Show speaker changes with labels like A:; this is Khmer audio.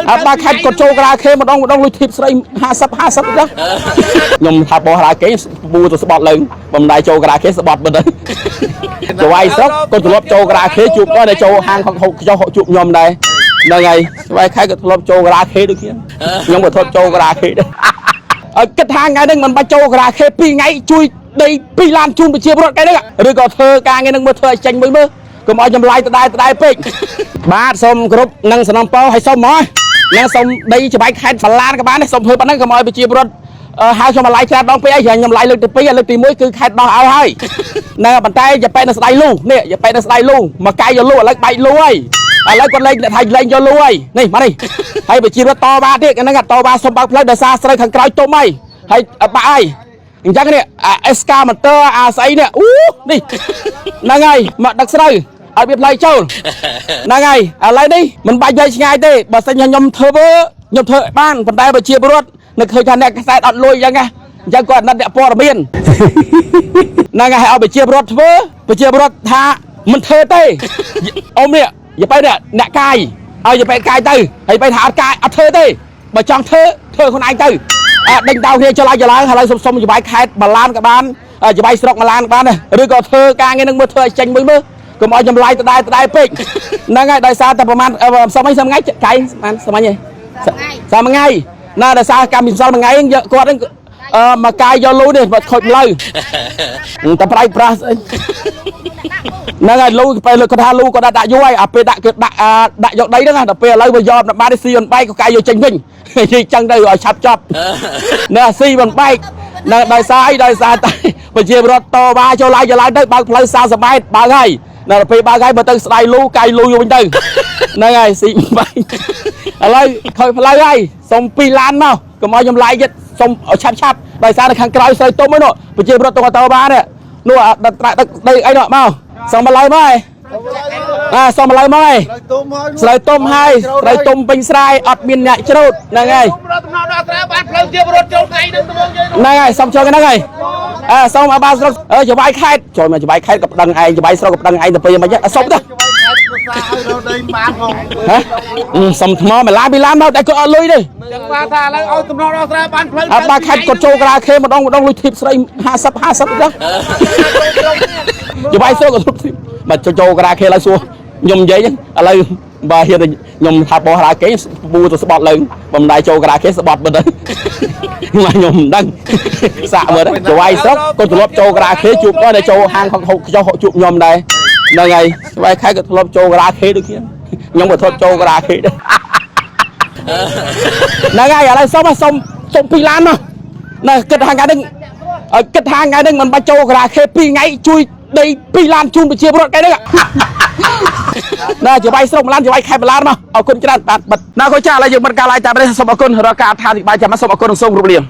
A: អត់បាខេតគាត់ចូលការ៉ាខេម្ដងម្ដងលុយធីបស្រី50 50ទៅខ្ញុំថាបោះរ៉ាគេប៊ូទៅស្បត់ឡើងបំដៃចូលការ៉ាខេស្បត់មើលទៅចវាយស្រុកគាត់ធ្លាប់ចូលការ៉ាខេជួបគាត់តែចូលហាងហុកហុកខ្ចោះជួបខ្ញុំដែរហ្នឹងហើយចវាយខេគាត់ធ្លាប់ចូលការ៉ាខេដូចគ្នាខ្ញុំក៏ធ្លាប់ចូលការ៉ាខេដែរឲ្យគិតថាថ្ងៃហ្នឹងមិនបាច់ចូលការ៉ាខេ2ថ្ងៃជួយដី2ឡានជូនប្រជាពលរដ្ឋថ្ងៃហ្នឹងឬក៏ធ្វើការងារហ្នឹងមើលធ្វើឲ្យចេញមួយមើលកុំឲ្យចម្លាយដដែលដដែលពេកបាទសូមគ្រប់នឹងសំណពរឲ្យសូមមកនឹងសូមដីច្បាយខេត្តសាឡានក៏បានដែរសូមធ្វើប៉ុណ្ណឹងកុំឲ្យប្រជាពលរដ្ឋហៅខ្ញុំបន្លាយច្រើនដងពេកអីខ្ញុំបន្លាយលើកទី2លើកទី1គឺខេត្តដោះឲ្យហើយនៅប៉ុន្តែយ៉ាប៉ែនៅស្ដាយលូនេះយ៉ាប៉ែនៅស្ដាយលូមកកាយយកលូឥឡូវបែកលូហើយឥឡូវគាត់លេងថាលេងយកលូហើយនេះមកនេះហើយប្រជាពលរដ្ឋតវ៉ាទៀតហ្នឹងតវ៉ាសុំបើកផ្លូវដោយសារស្រូវខាងក្រោយទុំហើយហើយបាក់ហើយអញ្ចឹងនេះអាអេសកាម៉ូទ័រអាស្អីនេះអូនេះហ្នឹងហើយមកដឹកស្រូវឲ្យវាផ្លូវចូលហ្នឹងហើយឥឡូវនេះមិនបាច់វែងឆ្ងាយទេបើសិនជាខ្ញុំធ្វើខ្ញុំធ្វើបានប៉ុន្តែប្រជាពលរដ្ឋនៅឃើញថាអ្នកកសែតអត់លុយអញ្ចឹងណាអញ្ចឹងគាត់អាណិតអ្នកព័ត៌មានហ្នឹងហើយឲ្យប្រជាពលរដ្ឋធ្វើប្រជាពលរដ្ឋថាមិនធ្វើទេអ៊ំនេះយាយបែនេះអ្នកកាយឲ្យយាយបែកាយទៅហើយបែថាអត់កាយអត់ធ្វើទេបើចង់ធ្វើធ្វើខ្លួនឯងទៅអត់ដេញដោគ្នាចុះឡើងចុះឡើងឥឡូវសុំសុំចបាយខេតបាឡានក៏បានចបាយស្រុកបាឡានក៏បានដែរឬក៏ធ្វើការងារនឹងមើលធ្វើឲ្យចេញមួយមើលកុំឲ្យចម្លាយដដែលដដែលពេកហ្នឹងហើយដោយសារតែប្រហែលសុំអីសុំថ្ងៃកាយបានសុំអីសាមួយថ្ងៃណាដោយសារកម្មវិធីមួយថ្ងៃគាត់ហ្នឹងអឺមកកាយយកលូនេះបើខូចផ្លូវតែប្រៃប្រាស់ស្អីហ្នឹងហើយលូពេលលើគាត់ថាលូគាត់ដាក់យូរហើយអាពេលដាក់គឺដាក់ដាក់យកដីហ្នឹងដល់ពេលឥឡូវវាយកបានស៊ីមិនបែកក៏កាយយកចេញវិញនិយាយចឹងទៅឲ្យឆាប់ចប់ណែស៊ីមិនបែកនៅដោយសារអីដោយសារតែប្រជាពលរដ្ឋតវ៉ាចូលឡើងចូលឡើងទៅបើកផ្លូវ40ម៉ែត្របើកហើយដល់ពេលបើកហើយបើទៅស្ដាយលូកាយលូយកវិញទៅហ្នឹងហើយស៊ីមិនបែកឥឡូវខូចផ្លូវហើយសុំ2ឡានមកកុំឲ្យខ្ញុំឡាយទៀតសុំឲ្យឆាប់ឆាប់ដោយសារនៅខាងក្រោយស្រីទុំហ្នឹងប្រជាពលរដ្ឋតវ៉ានេះនោះដឹកដឹកដីអីនោះមកសុំមកឡើយមកហើយអាសុំមកឡើយមកហើយ
B: ស្រូវទុំហើយ
A: ស្រូវទុំហើយស្រូវទុំពេញស្រែអត់មានអ្នកច្រូតហ្នឹងហើយ
B: រត់ដំណោះដល់ស្រែបានផ្លូវជារត់ចូលថ្ងៃនឹងត្បូងយើង
A: ហ្នឹងហើយសុំចូលហ្នឹងហើយអើសុំឲ្យបានស្រុកអើចបាយខេតចូលមកចបាយខេតក៏ប្តឹងឯងចបាយស្រុកក៏ប្តឹងឯងទៅពេលមិនសុំទៅ
B: ខេត្តប្រសាឲ្យរកដីបានផង
A: ហ៎សុំថ្មមួយឡានពីរឡានមកតែគាត់អត់លុយទេ
B: ចឹងបាទថាឥឡូវឲ្យដំណោះដល់ស្រែបានផ្លូវ
A: អត់បាខេតគាត់ចូលការ៉ាខេម្ដងម្ដងលុយធីបស្រី50 50ទៅចបាយស្រុកក៏ធីបបាទចូលការ៉ាខេឡើយសួរខ្ញុំនិយាយឥឡូវបើហ៊ានខ្ញុំថាបោះរ៉ាគេប៊ូទៅស្បត់ឡើងបំដៃចូលការ៉ាខេស្បត់មើលទៅមកខ្ញុំមិនដឹងសាក់មើលទៅចវាយស្រុកគាត់ធ្លាប់ចូលការ៉ាខេជួបគាត់តែចូលហាងហុកហុកខ្ចោះជួបខ្ញុំដែរហ្នឹងហើយចវាយខែគាត់ធ្លាប់ចូលការ៉ាខេដូចគ្នាខ្ញុំក៏ធ្លាប់ចូលការ៉ាខេដែរហ្នឹងហើយឥឡូវសុំសុំសុំ2ឡានមកណែគិតថាថ្ងៃហ្នឹងឲ្យគិតថាថ្ងៃហ្នឹងមិនបាច់ចូលការ៉ាខេ2ថ្ងៃជួយដី2ឡានជូនប្រជាពលរដ្ឋថ្ងៃហ្នឹងណាចបាយស្រុកមួយឡានចបាយខេត្តមួយឡានមកអរគុណច្រើនបាទបិទណាកូនចាឥឡូវយើងបិទការឡាយតាមនេះសូមអរគុណរាល់ការអត្ថាធិប្បាយចាំសូមអរគុណនិងសូមគោរពលា។